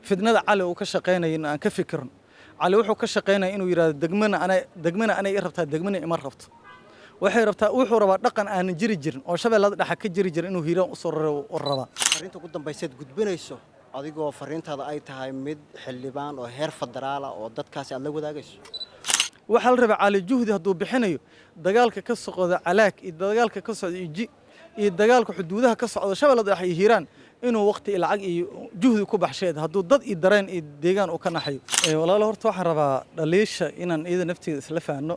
Fidnada Cali uu ka shaqaynayo in aan ka fikirno. Cali wuxuu ka shaqaynaya inuu yidhahdo degmana ana, degmana anay i rabtaa, degmana ima rabto. Waxay rabtaa, wuxuu rabaa dhaqan aanan jiri jirin oo Shabeellada Dhexe ka jiri jirin inuu Hiiraan usoo raro u rabaa. Fariinta ugu dambayseed gudbinayso, adigoo fariintaada ay tahay mid xildhibaan oo heer federaala oo dadkaasi aad la wadaagayso? Waxaa la rabaa Cali juhdi hadduu bixinayo dagaalka ka socda Calaag iyo dagaalka ka socda Iji iyo dagaalka xuduudaha ka socda Shabeellada Dhexe iyo Hiiraan inuu waqti iyo lacag iyo juhdi ku baxsheed, hadduu dad iyo dareen iyo deegaan uu ka naxayo. Walaalo, horta waxaan rabaa dhaliisha inaan iyada nafteeda isla fahanno.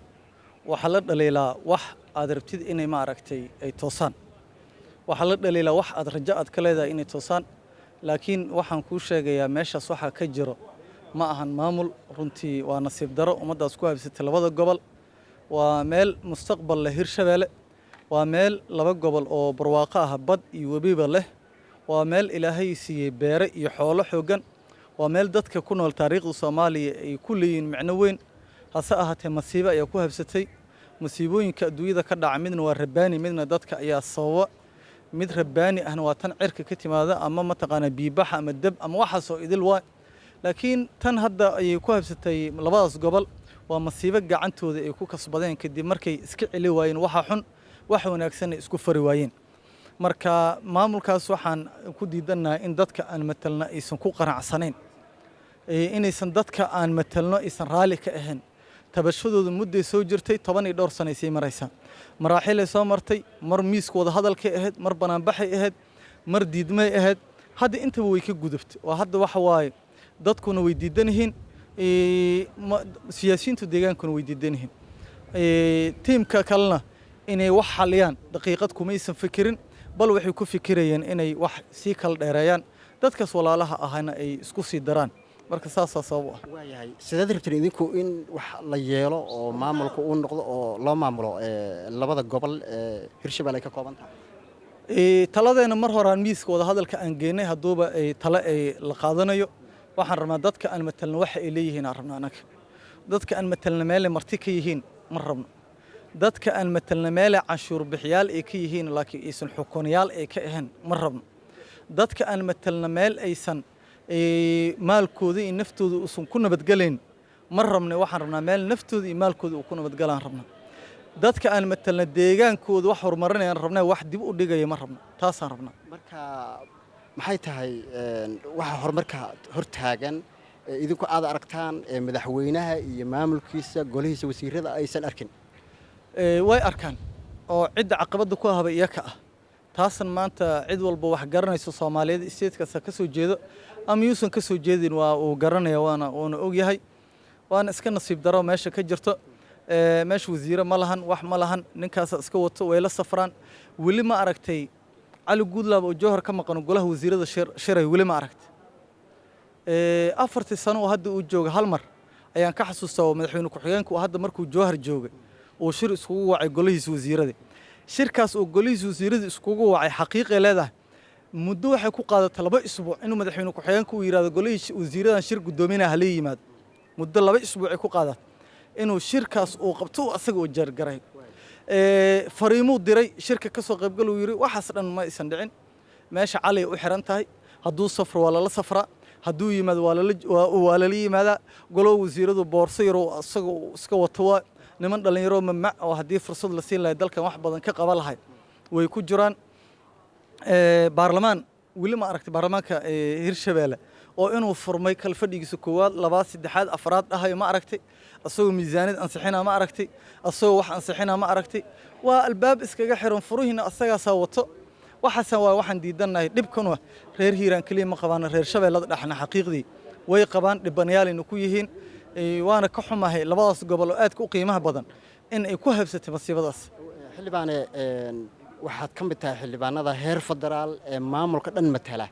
Waxaa la dhaliilaa wax aad rabtid inay, ma aragtay, ay toosaan. Waxaa la dhaliilaa wax aad rajo aad ka leedahay inay toosaan. Laakiin waxaan kuu sheegayaa, meeshaas waxaa ka jiro ma ahan maamul. Runtii waa nasiib daro ummaddaas ku habsatay labada gobol. Waa meel mustaqbal leh Hirshabeelle, waa meel laba gobol oo barwaaqo ah, bad iyo webiba leh, waa meel Ilaahay siiyey beere iyo xoolo xooggan, waa meel dadka ku nool taariikhda Soomaaliya ay ku leeyihiin micno weyn. Hase ahaatee, masiibo ayaa ku habsatay. Masiibooyinka adduunyada ka dhaca midna waa rabbaani, midna dadka ayaa sababa. Mid rabbaani ahna waa tan cirka ka timaada ama mataqaanaa biibaxa ama deb ama waxaasoo idil waa. Laakiin tan hadda ayay ku habsatay labadaas gobol waa masiibo gacantooda ay ku kasbadeen kadib markay iska celi waayeen waxa xun, wax wanaagsanna isku fari waayeen. Marka maamulkaas waxaan ku diidannahay in dadka aan matalna aysan ku qanacsanayn, inaysan dadka aan matalno aysan raalli ka ahayn. Tabashadooda mudday soo jirtay, 10 iyo dhowr sanay sii maraysaa. Maraaxilay soo martay: mar miiska wada hadalkay ahayd, mar banaanbaxay ahayd, mar diidmay ahayd. Hadda intaba way ka gudubtay oo hadda waxa waaye dadkuna way diidan yihiin, siyaasiyiintu deegaankuna way diidan yihiin. Tiimka kalena inay wax xaliyaan daqiiqad kumaysan fikirin, bal waxay ku fikirayeen inay wax sii kala dheereeyaan, dadkaas walaalaha ahana ay isku sii daraan. Marka saasaa sabab u ah. Waayahay, sideed rabteen idinku in wax la yeelo oo maamulka uu noqdo oo loo maamulo labada gobol ee Hirshabelle ay ka kooban tahay? Taladeena mar horaan miiska wadahadalka aan geynay. Hadduuba ay tale ay la qaadanayo, waxaan rabnaa dadka aan matalno waxa ay leeyihiin aan rabnaa anaga. Dadka aan matalna meelay marti ka yihiin ma rabno. Dadka aan matalna meelay canshuur bixiyaal ay ka yihiin laakiin aysan xukunayaal ay ka ahayn ma rabno. Dadka aan matalna meel aysan maalkooda iyo naftooda uusan ku nabadgelayn ma rabno. Waxaan rabnaa meel naftooda iyo maalkooda uu ku nabadgalaan rabnaa. Dadka aan matalna deegaankooda wax horumarinayaan rabnaa, wax dib u dhigaya ma rabno. Taasaan rabnaa. Marka maxay tahay waxa horumarka hortaagan idinku aad aragtaan ee madaxweynaha iyo maamulkiisa, golihiisa wasiirada aysan arkin? Way arkaan, oo cidda caqabadda ku ahaba iyaka ah. Taasan maanta cid walba wax garanayso Soomaaliyeed, state kasta ka soo jeedo ama yuusan ka soo jeedin, waa uu garanaya, waana uuna ogyahay. Waana iska nasiib daro meesha ka jirto. Meesha wasiire ma lahan, wax ma lahan, ninkaasa iska wato, way la safraan. Weli ma aragtay Cali Guudlaab oo Jowhar ka maqano golaha wasiirada shiray? Weli ma aragtay? 4-tii sano oo hadda uu jooga hal mar ayaan ka xasuustaa, oo madaxweyne ku-xigeenku hadda markuu Jowhar joogay uu shir iskugu wacay golihiisa wasiirada. Shirkaas oo golihiisa wasiirada iskugu wacay, xaqiiqay leedahay, muddo waxay ku qaadatay 2 isbuuc inuu madaxweyne ku-xigeenku uu yidhahdo golihii wasiiradan shir guddoominaa hala yimaado. Muddo 2 isbuucay ku qaadatay inuu shirkaas uu qabto, asaga uu jeergaray, fariimuu diray, shirka ka soo qaybgal uu yidhi. Waxaas dhan ma aysan dhicin. Meesha Cali u xiran tahay. Hadduu safro waa lala safraa, hadduu yimaado waa lala yimaadaa. Golo wasiiradu boorso yaroo isaga uu iska wato. Waa niman dhallinyaro mamac oo haddii fursad la siin lahay dalkan wax badan ka qaban lahay way ku jiraan. Baarlamaan weli ma aragtay baarlamaanka Hirshabeelle oo inuu furmay kal fadhigiisa koowaad, labaad, saddexaad, afraad dhahayo? Ma aragtay asagoo miisaaniyad ansixina? Ma aragtay asagoo wax ansixina? Ma aragtay? Waa albaab iskaga xiran, furuhiina asagaasaa wato. Waxaasa waa waxaan diidannahay. Dhibkanu reer Hiiraan keliya ma qabaan, reer Shabeellada Dhexna xaqiiqdii way qabaan, dhibanayaalayna ku yihiin. Waana ka xumahay labadaas gobol oo aadka u qiimaha badan in ay ku habsatay masiibadaas. Xildhibaane, waxaad ka mid tahay xildhibaanada heer federaal ee maamulka dhan matala.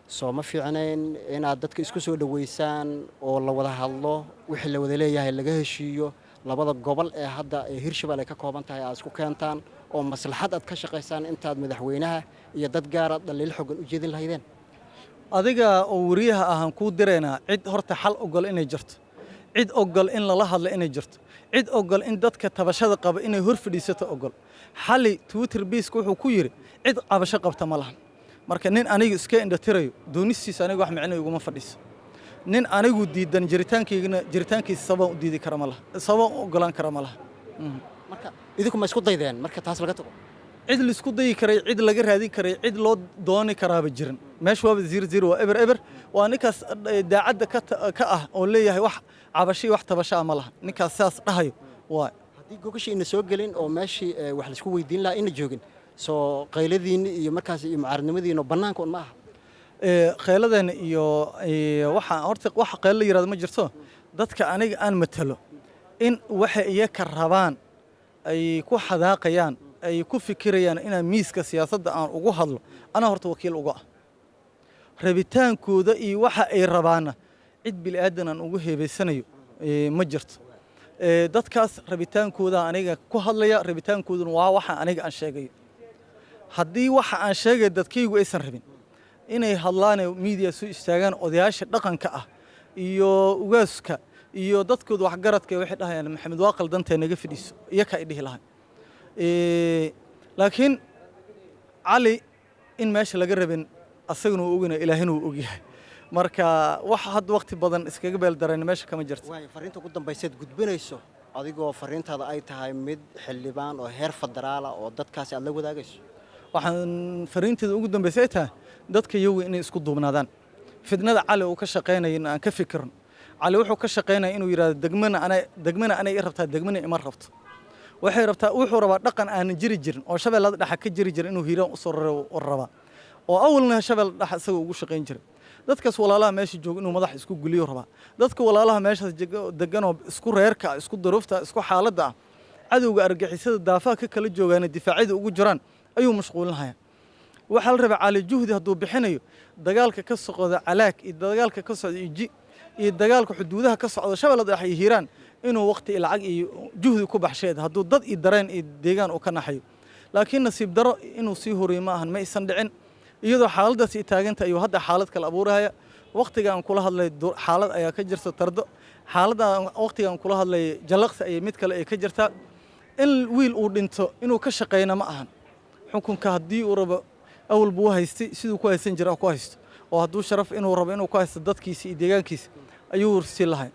Soo ma fiicnayn inaad dadka isku soo dhoweysaan oo la wada hadlo, wixii la wada leeyahay laga heshiiyo, labada gobol ee hadda ee Hirshabelle ay ka kooban tahay aad isku keentaan oo maslaxad aad ka shaqaysaan, intaad madaxweynaha iyo dad gaara dhaliil xoogan u jeedin lahaydeen? Adiga oo wariyaha ahaan kuu diraynaa, cid horta xal ogol inay jirto, cid ogol in lala hadlo inay jirto, cid ogol in dadka tabashada qaba inay hor fadhiisato ogol. Xali Twitter biiska wuxuu ku yidhi cid cabasho qabta ma lahan. Marka nin aniga iska indhatirayo doonistiisa aniga wax micno iguma fadhiiso. Nin anigu diidan jiritaankaygana, jiritaankiisa sababaan u diidi kara ma laha, sababaan u ogolaan kara ma laha. Marka idinku ma isku daydeen marka taas laga tago? Cid laisku dayi karay, cid laga raadin karay, cid loo dooni karaaba jirin. Meesha waaba zero zero, waa eber eber. Waa ninkaas daacadda ka ah oo leeyahay wax cabasho iyo wax tabasho ah ma laha. Ninkaas sidaas dhahayo waa Haddii gogashii ina soo gelin oo meeshii wax laisku weydiin lahaa ina joogin, soo qayladiinni iyo markaas iyo mucaaradnimadiina bannaanka un ma aha? Kheyladeena iyo waxa horta wax kheylo la yirahdo ma jirto. Dadka aniga aan matalo in waxay iyaka rabaan ay ku xadaaqayaan, ay ku fikirayaan inaan miiska siyaasadda aan ugu hadlo, anaa horta wakiil uga ah rabitaankooda iyo waxa ay rabaana. Cid bini'aadan aan ugu heebaysanayo ma jirto. Dadkaas rabitaankooda aniga ku hadlaya, rabitaankooduna waa waxa aniga aan sheegayo. Haddii waxa aan sheegay dadkaygu aysan rabin, inay hadlaan, media soo istaagaan, odayaasha dhaqanka ah iyo ugaaska iyo dadkooda waxgaradka waxay dhahayaan, "Maxamed, waa qaldantee, naga fadhiiso," iyaka ay dhihi lahayn. Laakiin Cali in meesha laga rabin asaguna uu ogina, Ilaahina uu ogyahay. Marka wax hadda waqti badan iskaga beeldarayna meesha kama jirto. Waayo, fariinta ugu dambayseed gudbinayso, adigoo fariintaada ay tahay mid xildhibaan oo heer federaala oo dadkaasi aad la wadaagayso? Waxaan fariinteeda ugu dambaysay ay tahay dadka iyagu inay isku duubnaadaan. Fidnada Cali uu ka shaqaynaya in aan ka fikirno. Cali wuxuu ka shaqaynaya inuu yidhahdo degmana anay, degmana anay i rabtaa, degmana ima rabto. Waxay rabtaa, wuxuu rabaa dhaqan aanan jiri jirin oo Shabeellada Dhexe ka jiri jirin inuu Hiiraan usoo raro rabaa, oo awalna Shabeellada Dhexe isaga ugu shaqayn jiray. Dadkaas walaalaha meesha jooga inuu madax isku guliyo rabaa. Dadka walaalaha meeshaas deganoo isku reerka ah, isku duruufta, isku xaaladda ah, cadowga argagixisada daafaha ka kala joogaana difaacyada ugu jiraan ayuu mashquulinaya. Waxaa la rabaa Cali Juhdi hadduu bixinayo dagaalka ka socda Calaag iyo dagaalka ka socda Iji iyo dagaalka xuduudaha ka socda Shabeellada Dhexe iyo Hiiraan inuu waqti iyo lacag iyo juhdi ku baxsheed, hadduu dad iyo dareen iyo deegaan uu ka naxayo. Laakiin nasiib daro, inuu sii horiyo ma ahan, ma aysan dhicin. Iyadoo xaaladdaas ay taaganta ayuu hadda xaalad kale abuurahaya. Waqtiga aan kula hadlay xaalad ayaa ka jirta Tardo. Xaaladda waqtiga aan kula hadlay Jalaqsi ayay mid kale ay ka jirtaa. In wiil uu dhinto inuu ka shaqeyna ma ahan. Xukunka haddii uu rabo, awal buu haystay, siduu ku haysan jira ku haysto, oo hadduu sharaf inuu rabo inuu ku haysto dadkiisa iyo deegaankiisa ayuu sii lahay.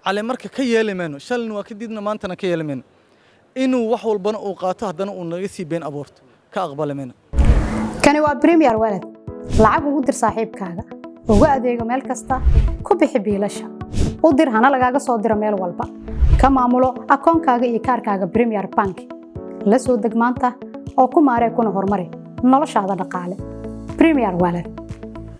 Cali marka ka yeeli mayno. Shalina waa ka diidna, maantana ka yeeli mayno inuu wax walbana uu qaato, haddana uu naga sii been abuurto, ka aqbali mayno. Kani waa Premier Wallet. Lacag ugu dir saaxiibkaaga, uga adeego meel kasta, ku bixi biilasha, u dir hana lagaaga soo diro meel walba, ka maamulo akoonkaaga iyo kaarkaaga Premier Bank. La soo deg maanta oo ku maaree kuna horumari noloshaada dhaqaale. Premier Wallet.